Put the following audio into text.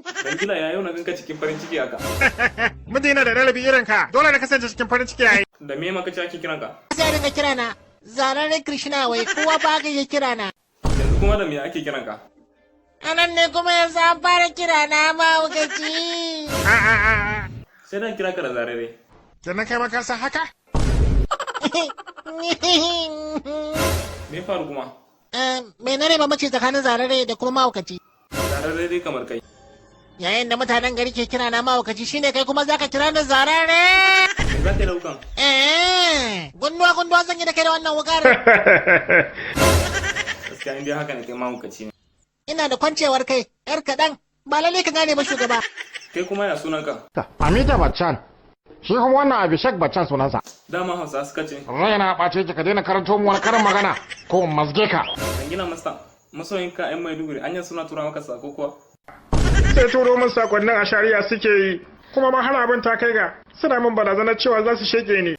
Dangila, ya yau na ganka cikin farin ciki haka? Mutum yana da ɗalibi irin ka, dole na kasance cikin farin ciki yayi. Da me maka ce ake kiranka? Sai dinga kira na zararren Krishna, wai kowa ba ka iya kira na. Yanzu kuma da me ake kiranka? Anan ne kuma yanzu an fara kira na mahaukaci. A a a a. Sai dan kira ka da zarare. Kenan kai ma ka san haka? Me faru kuma? Menene bambanci tsakanin zararre da kuma mahaukaci? Zarare dai kamar kai. Yayin da mutanen gari ke kira na mahaukaci, shine kai kuma zaka kira ni zararre? Me za ka yi da wukan? Eh, gunduwa gunduwa zan yi da kai da wannan wukar. Gaskiya in dai haka ne, kai mahaukaci ne. Ina da kwancewar kai, yar kaɗan. Ba lalle ka gane ba, shugaba. Kai kuma ya sunanka? Amita Bachchan. Shi kuma wannan Abhishek Bachchan sunansa. Dama Hausa suka ce, Raina ɓace ki, ka daina karanto mu wani karin magana ko in mazge ka. Dangila masta, masoyinka 'yan Maiduguri, anya suna tura maka sako kuwa? Sai turo min sakonnin a shari'a suke yi, kuma ma har abin ta kai ga suna min barazanar cewa za su sheke ni.